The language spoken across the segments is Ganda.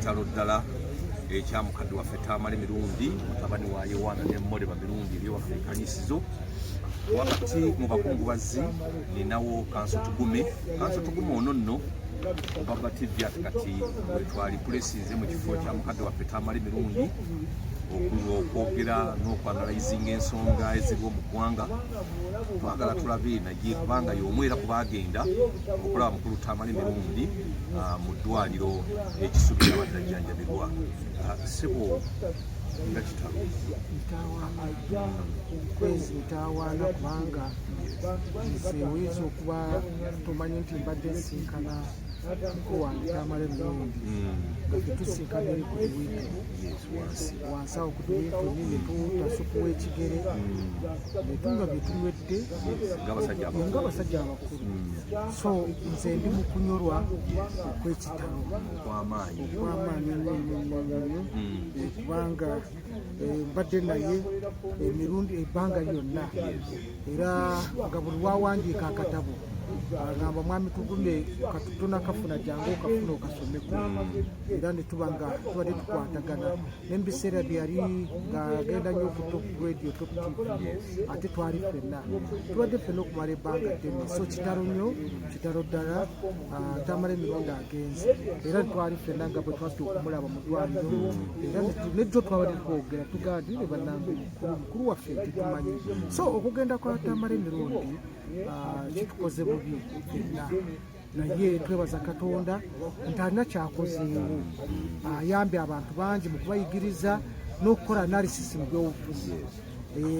Eky'ekitalo ddala ekya mukadde waffe Tamale Mirundi, mutabani wa Yowaana ne Moleba Mirundi, ebyewaffe ekaliisizo. Wakati mu bakungubazi ninawo Kanso Tugume. Kanso Tugume ono nno Baba TV, ati kati wetwali pulesinze mu kifo kya mukadde waffe Tamale Mirundi okwogera n'okwanalizinga ensonga eziriwo mu ggwanga. Twagala tulabe naye, kubanga y'omu era kubagenda okulaba mukulu Tamale Mirundi mu ddwaliro ekisubi abadde ajjanjabirwa. Sebo, nga kitalo. Mitawaana, kwezi mitawaana, kubanga nze oyinza okuba tomanyi nti mbadde nsinkana mukulu wange Tamale Mirundi, nga fetusinkana eri ku Wiito. Wansi. Wansi awo ku Wiito ne tuta w'ekigere ne tunywa bye tunywedde. Ng'abasajja abakulu. Ng'abasajja abakulu. So nze ndi mu kunyolwa okw'ekitalo. Okw'amaanyi. Okw'amaanyi ennyo ennyo nnyo nnyo nnyo. Kubanga mbadde naye emirundi ebbanga lyonna, era nga buli wawandiika akatabo agamba, "Mwami Tugume, tonakafuna, jangu okafuna okasomeko." Era ne tuba nga tubadde tukwatagana ne mu biseera byeyali ng'agenda nnyo ku Top Radio, Top TV, ate twali ffenna, tubadde ffenna okumala ebbanga ddene. So kitalo nnyo, kitalo ddala. Tamala Emirundi agenze, era twali ffenna nga bwe twasita okumulaba mu ddwaliro, era nejjo twabadde twogera, tugamba nti ne bannange, mukulu waffe tetumanyi. So okugenda kwa Tamala Emirundi kitukoze bubi ffenna, naye twebaza Katonda nti alina kyakozeewo, ayambye abantu bangi mu kubayigiriza n'okukola analysis mu byobufuzi.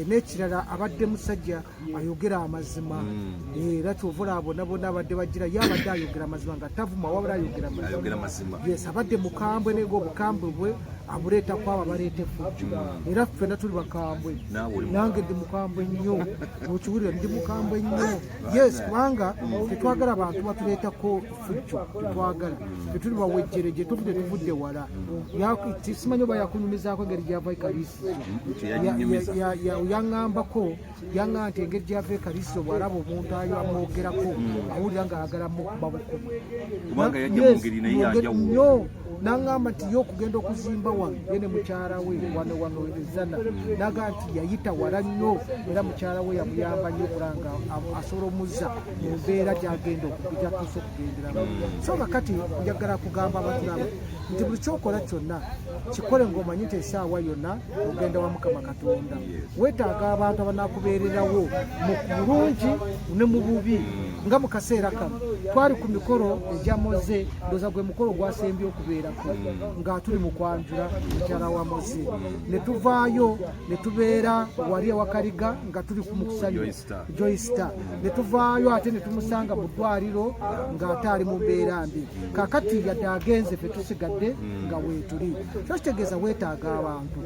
N'ekirala, abadde musajja ayogera amazima. Era kyova olaba bonna bonna abadde bagira ye, abadde ayogera amazima nga tavuma, wabula ayogera Ayogera amazima. Mazima. Yes, abadde mukambwe, naye nga obukambwe bwe abuleeta kwabo abaleeta effujjo, era ffenna tuli bakambwe. Naawe oli. Nange ndi mukambwe nnyo, okiwulira, ndi mukambwe nnyo, yes, kubanga tetwagala bantu batuleetako effujjo, tetwagala, tetuli bawejjereje, tuvudde tuvudde wala. Simanyi oba yakunyumizaako engeri gyava ekalisizo. Teyannyumiza. Yaŋŋambako, yaŋŋamba nti engeri gyava ekalisizo, bw'alaba omuntu ayo amwogerako, awulira ng'ayagala mukuba bukubi. Kubanga yajja mu ngeri naye yanjawulo. Nnyo. Naŋŋamba nti ye okugenda okuzimba wano, ye ne mukyala we wano wano ezana, naga nti yayita wala nnyo, era mukyala we yamuyamba nnyo okulanga asobola omuzza mu mbeera gyagenda gyatuuse okugenderamu. So kakati njagala kugamba abatulaba nti buli kyokola kyonna kikole ng'omanyi nti essaawa yonna ogenda wa Mukama Katonda. Weetaaga abantu abanakubeererawo mu bulungi ne mu bubi. Nga mu kaseera kano twali ku mikolo egya Moze, ndooza gwe mukolo gwasembye okubeerako nga tuli mu kwanjula mukyala wa Moze, ne tuvaayo ne tubeera wali ewakaliga nga tuli ku mukusanyu. Joystar. Joystar, ne tuvaayo ate ne tumusanga mu ddwaliro ng'ate ali mu mbeera mbi. Kakati yadde agenze, ffe tusigadde nga weetuli. Kyo kitegeeza weetaaga abantu,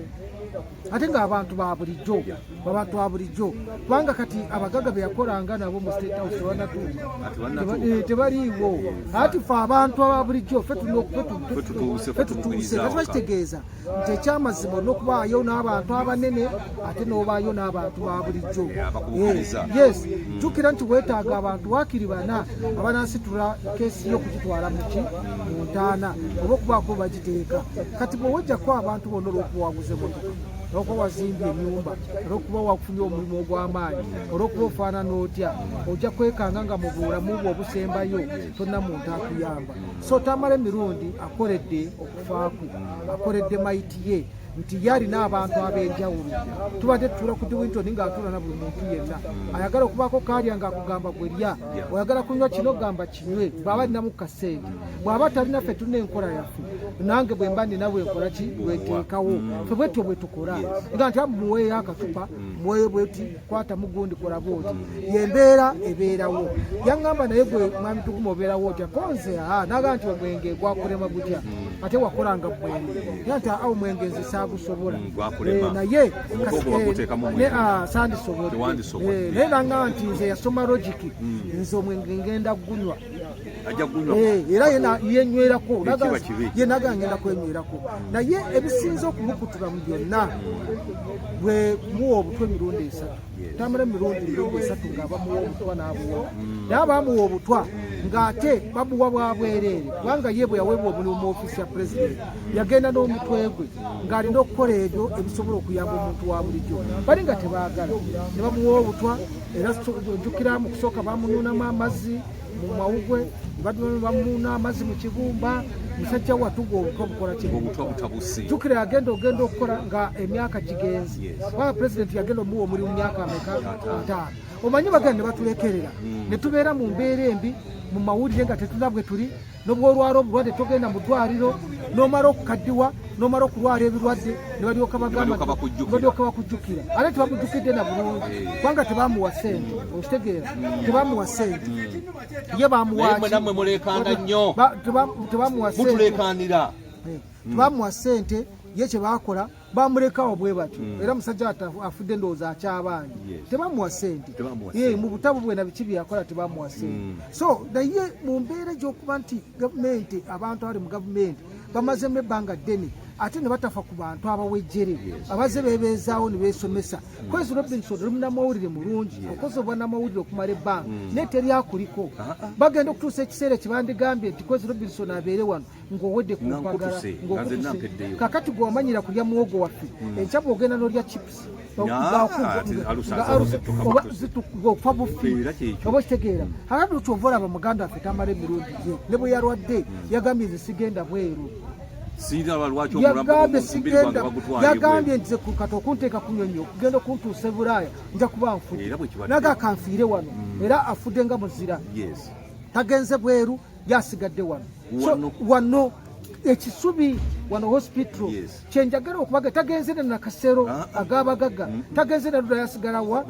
ate ng'abantu ba bulijjo, abantu ba bulijjo, kubanga kati abagaga be yakolanga nabo mu State House tebanatuuka. Ati bannatuuka. Tebaliiwo. Ati fe abantu aba bulijjo ffe tulina Ffe tutuuse, ffe tutuuse. tumugwiriza Kati awaka. Bakitegeeza nti ekyamazima olina okubaayo n'abantu abanene, ate n'obaayo n'abantu ba bulijjo. Abakubukiriza. Yes, jjukira nti weetaaga abantu waakiri bana abanasitula keesi y'okugitwala muki mu ntaana oba okubaako bagiteeka. Kati bwewejjako abantu bonna olw'okuba waguze motoka, olwokuba wazimbye ennyumba, olwokuba wafunye omulimu ogw'amaanyi, olwokuba ofaanana otya, ojja kwekanga nga mu bulamu bwe obusembayo tonna muntu akuyamba. So Tamala Emirundi akoledde okufaakwe, akoledde mayiti ye, nti ye alina abantu ab'enjawulo. Tubadde tutuula ku Winton ng'atuula na buli muntu yenna ayagala okubaako kaalya, ng'akugamba gwe lya, oyagala kunywa kino, gamba kinywe, bw'aba alinamu kasente. Bw'aba talina, ffe tulina enkola yaffe. Nange bwe mba nina bwenkola ki bweteekawo, ffe bwetyo bwe tukola, nga nti muweeyo akacupa, muweeyo bweti, kwata mugundi, kola bwoti, yembeera ebeerawo. Yaŋŋamba, "Naye gwe mwami Tuguma, obeerawo otya?" Konze aa naga nti omwenge gwakulema gutya, ate wakolanga mwenge? Era nti awo omwenge nze saagusobola. Gwakulema. Naye Omugogo waguteekamu mwenge. Sandisobodde. Tewandisobodde. Naye naŋŋamba nti nze yasoma logic, nze omwenge ngenda gunywa. Era yenywerako, ye naga ngenda kwenywerako. Naye ebisinze okumukutula mu byonna bwe kumuwa obutwa emirundi 3. Tamala emirundi 3 nga bamuwa obutwa n'abuwa, naye abamuwa obutwa ng'ate babuwa bwa bwereere, kubanga ye bwe yaweebwa omulimu mu ofiisi ya pulezidenti yagenda n'omutwe gwe ng'alina okukola ebyo ebisobola okuyamba omuntu wa bulijjo, bali nga tebaagala ne bamuwa obutwa. Era ojjukira mu kusooka bamunuunamu amazzi mu mawugwe, bamunuuna amazzi mu kibumba. Musajja watugwa obutwa bukola ki? Jjukira yagenda ogenda okukola nga emyaka gigenze, kubanga pulezidenti yagenda omuwa omulimu myaka ameka? 5. Omanyi bagenda ne batulekerera ne tubeera mu mbeera embi mu mawulire nga tetulina bwe tuli, n'obwolwala obulwadde togenda mu ddwaliro, n'omala okukaddiwa, n'omala okulwala ebirwadde ne balyoka bagamba balyoka bakujjukira. Ate tebamujjukidde na bulungi, kubanga tebamuwa ssente. Okitegeera? Tebamuwa ssente, ye bamuwa Nammwe muleekaana nnyo. Tebamuwa ssente. Mutuleekaanira. Tebamuwa ssente. Ye kye bakola bamulekawo bwe batyo. Era musajja afudde ndowooza akyabanja. Tebamuwa ssente mu butabo bwe na biki byeyakola, tebamuwa ssente. So naye mu mbeera egy'okuba nti gavumenti, abantu abali mu gavumenti bamazemu ebbanga ddene ate ne batafa ku bantu abawejjere abaze bebeezaawo ne beesomesa. Kwezi Robinson oli munnamawulire mulungi, okoze obwannamawulire okumala ebbanga, naye teryakuliko. Bagenda okutuusa ekiseera kyebandigambye nti Kwezi Robinson abeere wano ng'owedde ku mpagala, ng'okutuse. Kakati gwe wamanyira kulya muwogo waffe, enkya bw'ogenda n'olya chips okufa bufi, oba okitegeera? Akati kyova olaba muganda waffe Tamala emirundi ye ne bwe yalwadde yagambye nze sigenda bweru. Yagambye nti kati okunteeka ku nyonyi okugenda okuntuusa e Bulaaya nja kuba nfudde, naga kanfiire wano. Era afudde nga muzira, tagenze bweru, yasigadde wano wano ekisubi wano hospital. Kyenjagala okubaga, tagenze ne Nakasero agabagaga, tagenze ne Luda, yasigala wa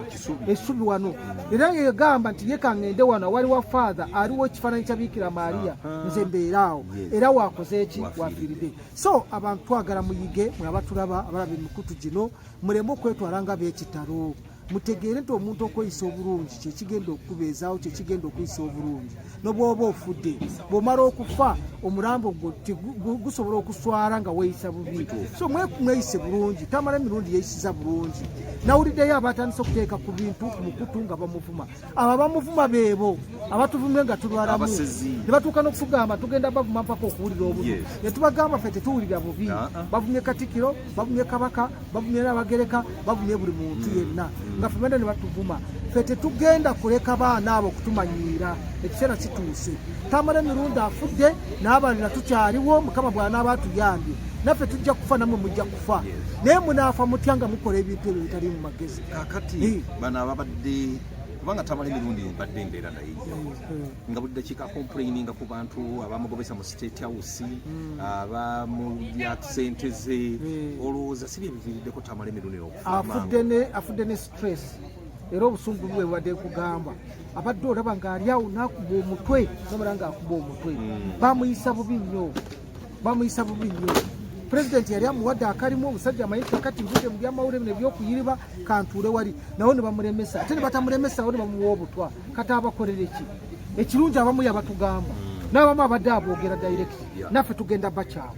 esubi wano. Era yegamba nti ye kaŋŋende wano awali wa Father, aliwo ekifaananyi kya Biikira Maariya, nze mbeeraawo. Era wakoze eki? Wafiiridde. So abantu twagala muyige, mwe abatulaba, abalaba emikutu gino, muleme okwetwala nga beekitalo. Mutegeere nti omuntu okweyisa obulungi kyekigenda okukubeezaawo, kyekigenda okuyisa obulungi nobwoba ofudde. Bw'omala okufa omulambo gwo gusobola okuswala nga weeyisa bubi. So mweyise bulungi. Tamala emirundi yeeyisiza bulungi. Nawuliddeyo abatandise okuteeka ku bintu ku mukutu nga bamuvuma. Abo abamuvuma beebo abatuvumye nga tulwalamu ne batuuka n'okutugamba tugenda bavuma mpaka okuwulira obubi. Ne tubagamba ffe tetuwulira bubi. Bavumye Katikiro, bavumye Kabaka, bavumye Nabagereka, bavumye buli muntu yenna nga ffe benda ne batuvuma. Ffe tetugenda kuleka baana abo kutumanyiira. Ekiseera kituuse. Tamala emirundi afudde n'abalala tukyaliwo. Mukama bw'anaaba atuyambye naffe tujja kufa, nammwe mujja kufa, naye munaafa mutya nga mukola ebintu ebyo bitali mu magezi? Kakati bano ababadde, kubanga Tamala emirundi mbadde mbeera naye nga buli dakiika complaininga ku bantu abamugobesa mu State House, abamulya sente ze, olowooza si bye biviiriddeko Tamala emirundi okufa? Afudde ne stress era obusungu bwe bubadde kugamba abadde olaba ng'ali awo n'akuba omutwe, nomala ng'akuba omutwe. Bamuyisa bubi nnyo, bamuyisa bubi nnyo. Pulezidenti yali amuwadde akalimu, omusajja amanyi kakati nvudde mu byamawulire bino ebyokuyiriba, kantuule wali, nawo ne bamulemesa, ate ne batamulemesa awo ne bamuwa obutwa. Kati abakolere ki? Ekirungi abamu yabatugamba, n'abamu abadde aboogera direct. Naffe tugenda bakyawo,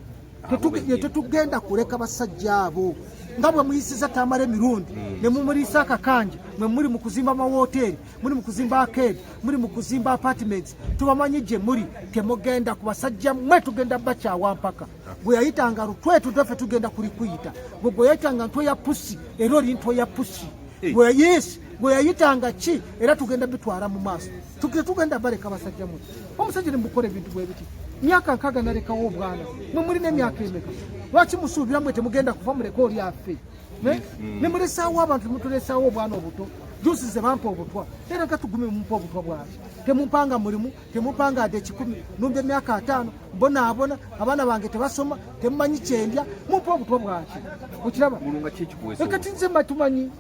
tetugenda kuleka basajja abo. Nga bwe muyisiza Tamala emirundi ne mumuliisa akakanja, mwe muli mu kuzimba amawoteeri, muli mu kuzimba arcade, muli mu kuzimba apartments, tubamanyi gye muli. Temugenda ku basajja mmwe, tugenda bakyawa mpaka. Bwe yayitanga lutwe ffe tugenda kulikuyita. Gwe gwe yayitanga ntwe ya pusi, era oli ntwe ya pusi. Yes, gwe yayitanga ki, era tugenda bitwala mu maaso. Tugenda baleka basajja mwe. Omusajja ne mukola ebintu bwe biti, myaka 60 nalekawo obwana, mwe mulina emyaka emeka? Lwaki musuubira mwe temugenda kuva, muleke oli afe ne mulesaawo abantu, mutulesaawo obwana obuto? Jusi ze bampa obutwa, era nga tugume. Mumpa obutwa bwaki? Temumpanga mulimu, temumpanga adde 100. Numba emyaka 50 mbonaabona, abaana bange tebasoma, temumanyi kyendya, mumpa obutwa bwaki? Okiraba? Ekati nze mba tumanyi,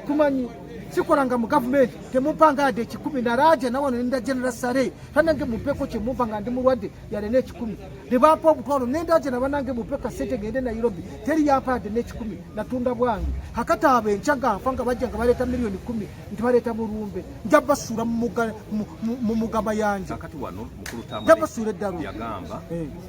tumanyi. Sikolanga mu gavumenti, temumpanga yadde 100. Naraja nawano nenda General Sale, tanange mumpeko kyemumpa nga ndi mulwadde, yale n'ekikumi. Ne bampa obutwalo, nendaja nabanange mumpe kasente ngende Nairobi, teri yampa yadde n'ekikumi. Natunda bwange. Kakati abo enkya nga nfa nga bajja nga baleeta miliyoni 10 nti baleeta mulumbe, nja basuula mu mugama yanje. Kakati wano mukulu Nja Tamale basuula eddalu. yagamba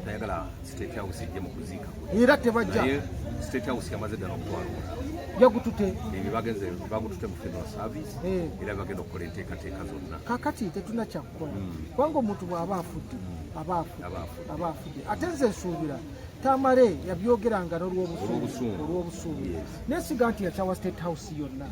tayagala State House ejje mu kuziika kwe. Era tebajja. Naye State House yamaze ddala okutwala omulala. Yagutute. Ebyo bagenze bagutute mu funeral service era bagenda okukola enteekateeka zonna. Kakati tetuna kyakukola, kubanga omuntu bw'aba afudde aba afudde. Aba afudde. Aba afudde. Ate nze nsuubira Tamale yabyogeranga n'olw'obusungu. Olw'obusungu. Olw'obusungu. Yes. Nesiga nti yakyawa State House yonna.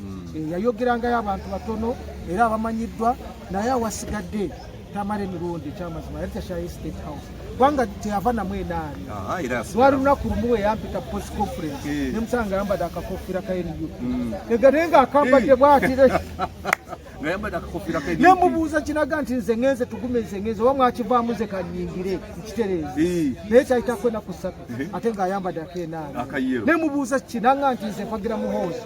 Yayogerangayo abantu batono era abamanyiddwa, naye awasigadde Tamale emirundi ekyamazima yali takyaye State House, kubanga teyava namu enaani. Aha, era yasigala. Lwali lunaku lumu we yampita press conference, nemusanga yambadde akakofiira ka NUP, ega naye ng'akambadde bw'ati. Nga yambadde akakofiira ka NUP. Nemubuuza kinaga nti nze ngenze tugume, nze ngenze oba mwakivaamu, nze kanyingire nkitereeze. Naye kyayitako enaku 3, ate ng'ayambadde akenaani. Akayero. Nemubuuza kinanga nti nze mpagira Muhoozi.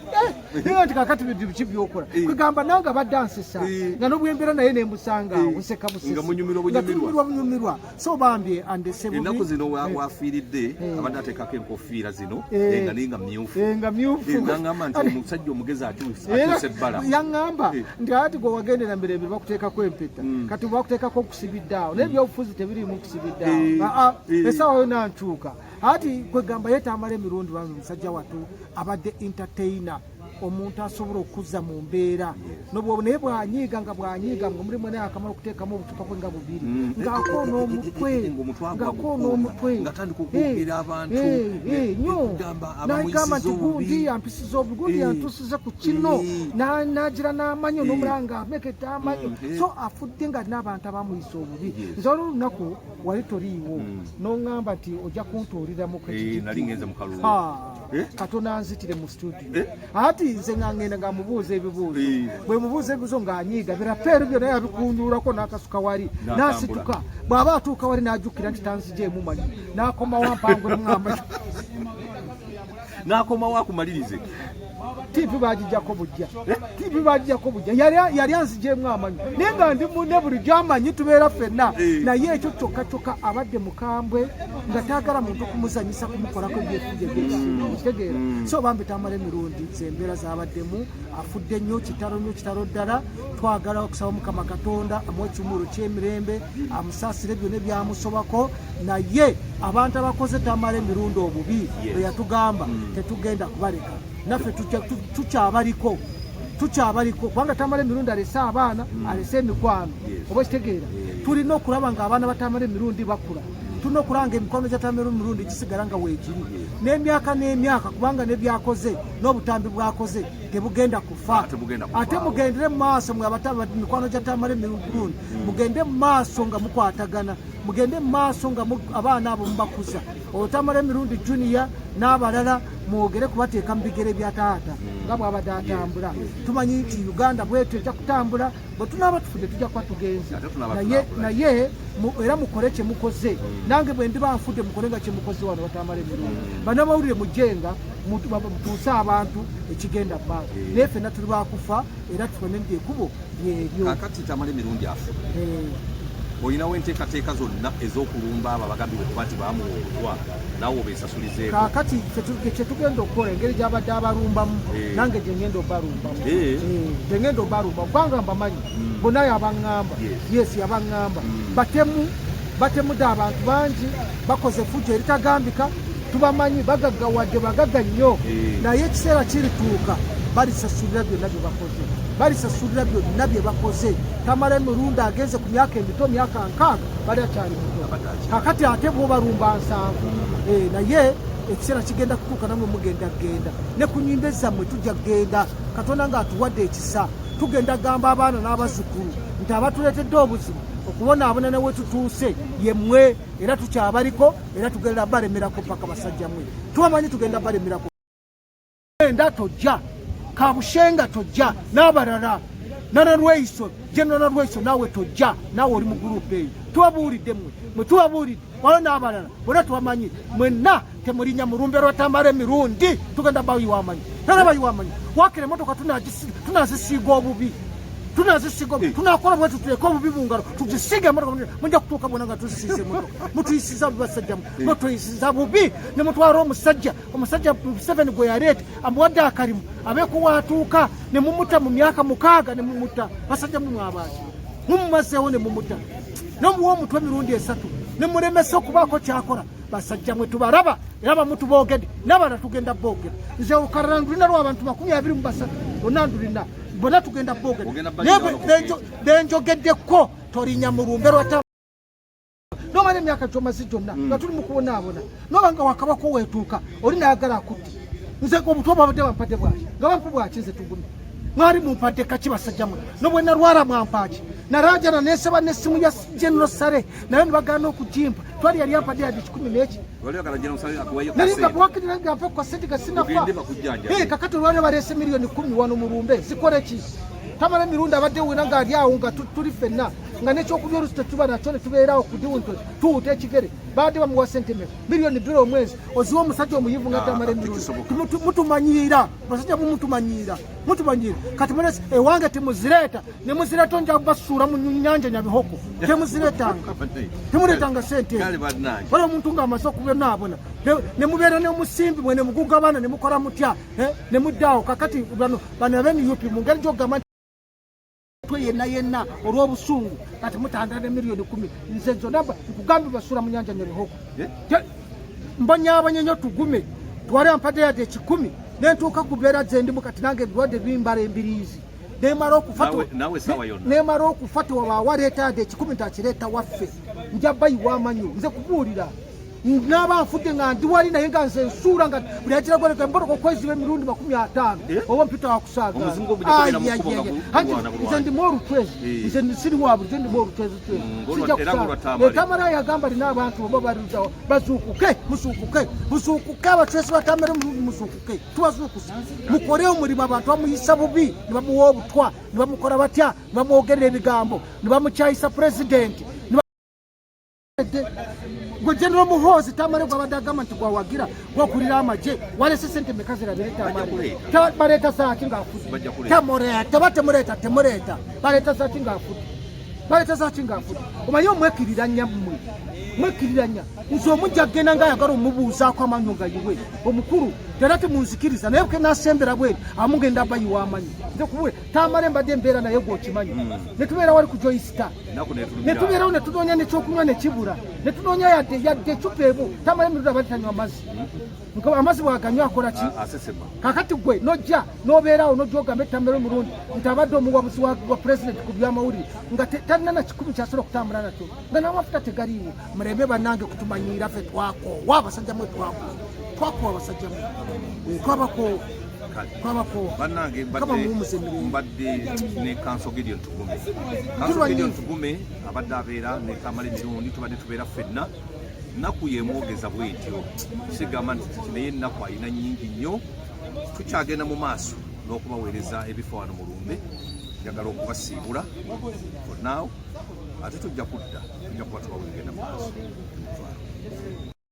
Naye nti kakati bintu biki byokola? Kwegamba nange abadde ansesa, nga n'obwembeera naye nemusanga awo nseka busesi. Nga munyumirwa Nga bunyumirwa. tunyumirwa bunyumirwa. So bambi andese bubi. Ennaku zino wafiiridde abadde ateekako enkofiira zino, nga naye nga myufu. Nga myufu. Nagamba nti omusajja omugezi akyusa Era akyusa ebbala. Yaŋŋamba nti ati gwe wagendera mirembe bakuteekako empeta, kati bakuteekako okusibidde awo, naye ebyobufuzi tebiriimu kusibidde awo. Aa, essaawa yonna nkyuka. Ati kwegamba ye Tamala emirundi bambi musajja wattu abadde entertainer, omuntu asobola okuzza mu mbeera nobwo, naye bwanyiiga nga bwanyiiga nga mulimu naye akamala okuteekamu obucupa bwe nga bubiri ng'akoona omutwe. Ng'omutwe agwa Ng'akoona gukoona, omutwe. ng'atandika okwogera abantu, Nnyo. Okugamba N'agamba nti abamuyisiza gundi obubi. yampisiza obubi, gundi yantusiza ku kino. N'agira n'amanyo n'omulanga ameketa amanyo. So afudde nga n'abantu abamuyisa obubi. Nze waliwo olunaku wali toliiwo, n'oŋŋamba nti ojja kuntuuliramu. Nali ngenze mu kalulu. Katonda anzitire mu studio. Ati nze nga ngenda nga mubuuza ebibuuzo. Bwe mubuuza ebibuuzo ng'anyiiga, birapeeru byonna yabikunduulako n'akasuka wali. N'atambula. N'asituka, bw'aba atuuka wali n'ajjukira nti tanzijeemu manyi, n'akomawo ampangulemu amanyi. N'akomawo akumalirize. TV bagijjako bujja, TV bagijjako bujja. Yali anzigyemu amanyi, naye nga ndi munne bulijjo amanyi tubeera ffenna. Naye ekyo kyokka kyokka abadde mukambwe nga taagala muntu kumuzanyisa, kumukolako ebyefuja ebyekisimu, okitegeera? So bambi Tamala emirundi zembeera zabaddemu, afudde nnyo kitalo nnyo, kitalo ddala. Twagala okusaba Mukama Katonda amuwe ekiwummulo ky'emirembe, amusaasire byonna ebyamusobako. Naye abantu abakoze Tamala emirundi obubi, bwe yatugamba, tetugenda kubaleka. Naffe tukyabaliko, tukyabaliko, kubanga Tamala emirundi alese abaana, alese emikwano. Oba kitegeera, tulina okulaba nga abaana batamala emirundi bakula, tulina okulaba nga emikwano gya Tamala emirundi gisigala nga weegiri n'emyaka n'emyaka, kubanga nebyakoze n'obutambi bwakoze tebugenda kufa. Ah, tebugenda kufa. Ate mugendere mu maaso mwe mikwano gya Tamala emirundi, mugende mu maaso nga mukwatagana, mugende mu maaso nga abaana abo mubakuza. Olwo Tamala emirundi Junior n'abalala mwogere kubateeka mu bigere bya taata nga bw'abadde atambula. Tumanyi nti Uganda bwetyo ejja kutambula bwe tunaaba tufudde, tujja kuba tugenze. Ate tunaaba Naye tunaakula. Naye era mukole kyemukoze. Nange bwe ndiba nfudde, mukole nga kyemukoze wano. Batamala emirundi, bannamawulire, mujjenga mutuuse abantu ekigenda mu maaso. Naye ffenna tuli bakufa, era tufune nti ekubo lyeryo. Kakati Tamala emirundi afudde, olinawo enteekateeka zonna ez'okulumba abo abagambibwa okuba nti baamuwa obutwa, naawe obeesasulizeeko? Kaakati kyetugenda okukola, engeri gyabadde abalumbamu, nange gyengenda obalumbamu. Gyengenda obalumba, kubanga mbamanyi bonna. Yabaŋŋamba. Yes, yabaŋŋamba. Batemu, batemudde abantu bangi, bakoze effujjo eritagambika. Tubamanyi, bagaggawadde, bagagga nnyo. Naye ekiseera kirituuka balisasulira byonna bye bakoze, balisasulira byonna bye bakoze. Tamala emirundi agenze ku myaka emito, myaka 60, bali akyali muto. Abadde akyali. Kakati ate bwobalumba 70. Naye ekiseera kigenda kutuuka, namwe mugenda kugenda ne ku nyimbe zammwe. Tujja kugenda, Katonda ng'atuwadde ekisa, tugenda gamba abaana n'abazzukulu nti abatuleetedde obuzibu okubonaabona ne wetutuuse yemmwe, era tukyabaliko, era tugenda balemerako paka. Basajja mmwe, tubamanyi, tugenda balemerako. Enda tojja, Kabushenga tojja, n'abalala, Nanalweiso, General Nalweiso, naawe tojja, naawe oli mu gurupu eyo. Tubabuulidde mmwe, mwe tubabuulidde, waliwo n'abalala bonna tubamanyi. Mwenna temulinya mulumbe lwa Tamala emirundi, tugenda bayiwa amanyi. Tanabayiwa amanyo. Wakira emotoka tunazisiiga obubi, tunazisiiga obubi, tunakola bwetu, tuleke obubi mu ngalo, tugisiige emotoka. Mujja kutuuka bwona nga tuzisiize emotoka. Mutuyisiza bubi basajja mwe, mutuyisiza bubi ne mutwala omusajja, omusajja Museveni gwe yaleeta, amuwadde akalimu abeeko waatuuka ne mumuta mu myaka 6 ne mumuta. Basajja mwe mwabaaki? Mumumazeewo ne mumuta, nomuwa omutwe emirundi 3 ne mulemesa okubaako kyakola. Basajja mwe tubalaba, era bamu tuboogedde n'abalala tugenda boogera. Nze olukalala ndulina lw'abantu 23, lwonna ndulina, bonna tugenda boogera. Ogenda Naye balinda benjogeddeko torinya mu lumbe lwa nomala emyaka gyomaze gyonna nga tuli mu kubonaabona, noba nga wakabako weetuuka oli nayagala akutte. Nze obutwa bwabadde bampadde bwaki? Nga bampa bwaki? Nze tugumye, mwali mumpadde kaki basajja mwe? Nobwe nalwala mwampaaki? Narajana nesaba n'essimu ya General Sale naye nibagaana okugimpa. Twali yali ampadde yadde 100 n'eki. Wali oyagala General Saleh akuweeyo Nali nga kasente. bwakirira nga mpe ku kasente ga sinafa. Ogende bakujjanjabe. Kakati olwaliro baleese miliyoni 10 wano mu lumbe, zikole ki? Tamala emirundi abadde wena ng'ali awo nga tuli ffenna nga n'ekyokulya olusi tetuba nakyo ne tubeerawo kudiwunto tuwuta ekigere. Baadde bamuwa sente meka? Miliyoni 2 omwezi oziwa omusajja omuyivu nga Ah, Tamala emirundi? tekisoboka. Mutumanyiira basajja mumutumanyiira, mutumanyiira. Kati mulese ewange temuzireeta, ne muzireeta nja basuula mu nnyanja Nyabihoko. Temuzireetanga, temuleetanga sente ezo. Kale bannange. Waliwo omuntu ng'amaze okubonaabona ne mubeera n'omusimbi mwe ne mugugabana ne mukola mutya, ne muddaawo. Kakati bano abe NUP mu ngeri gy'okugamba nti twe yenna yenna olw'obusungu kati mutandika ne miliyoni 10, nze zonna nkugambye basuula mu nyanja Nyabihoko. Eh? Mbonyaabonye nnyo tugume, twali ampadde yadde 100 nentuuka ku mbeera ze ndimu kati, nange ebirwadde bimbala embiriizi, nemala okufa Naawe essaawa yonna. Nemala okufa tewabaawo aleeta yadde 100 nti akireeta waffe, nja bayiwa amanyo. Nze kubuulira naaba nfudde nga ndi wali naye nga nze nsuula nga buli akiragoleka emmotoka okweziba emirundi 50 Eh? oba mpita wakusaaga. Omuzimu gwo gujja kubeera mu kkubo nga Anti gulwana bulwanyi. nze ndimu olutwezi. Eh. Nze siri wa bulijjo, ndimu olutwezi twezi. Sijja Era kusaaga. ng'olwa Tamale. Tamale yagamba lina abantu oba baluddawo, bazuukuke, muzuukuke, muzuukuke, abatwezi ba Tamale muzuukuke, tubazuukuse, mukole omulimu. Abantu bamuyisa bubi ne bamuwa obutwa ne bamukola batya ne bamwogerera ebigambo ne bamukyayisa pulezidenti gwe General Muhoozi. Tamale gwabadde agamba nti gwawagira gwakulira amagye, walese sente meka zirabire Tamale? Kuleeta. Baleeta zaaki ng'afudde? Bajja kuleeta. Temuleeta, ba temuleeta, temuleeta. Baleeta zaaki ng'afudde? Baleeta zaaki ng'afudde? Omanyi omwekiriranya, mmwe mwekiriranya. Nze omujja agenda ngaayagala omubuuzaako amanyo nga yiwe omukulu tera temunzikiriza, naye ke nasembera bweri amugenda bayiwa amanyo. Nze kubule Tamale mbadde embeera naye gwokimanyi, netubeera wali ku Joy Star Ennaku neetulumira. Netubeerawo netunoonya nekyokunywa nekibula, netunoonya yadde ecupa emu. Tamale emirundi abadde tanywa amazzi. Nka amazzi bwaganywa akola ki? Asesema. Kakati gwe nojja nobeerawo nojja ogamba ettambiro omulundi nti abadde omuwabuzi wa pulezidenti ku byamawulire nga talina na 100 kyasobola okutambula nakyo nga n'amafuta tegaliiwo. Mulembe bannange kutumanyiira, ffe twakoowa abasajja mwe, twakoowa, twakoowa abasajja mwe. Twabakoowa. Kale. Twabakoowa. Bannange, Kama muwumuze emirembe. mbadde ne Kanso Gideon Tugume. Kanso Tulwanyi. Gideon Tugume abadde abeera ne Tamale emirundi, tubadde tubeera ffenna. Nnaku yemwogeza bwetyo, sigamba nti kiki, naye ennaku alina nnyingi nnyo. Tukyagenda mu maaso n'okubaweereza ebifo wano mu lumbe. Njagala okubasiibula for now, ate tujja kudda, tujja kuba tubawegenda mu maaso. Temutwala.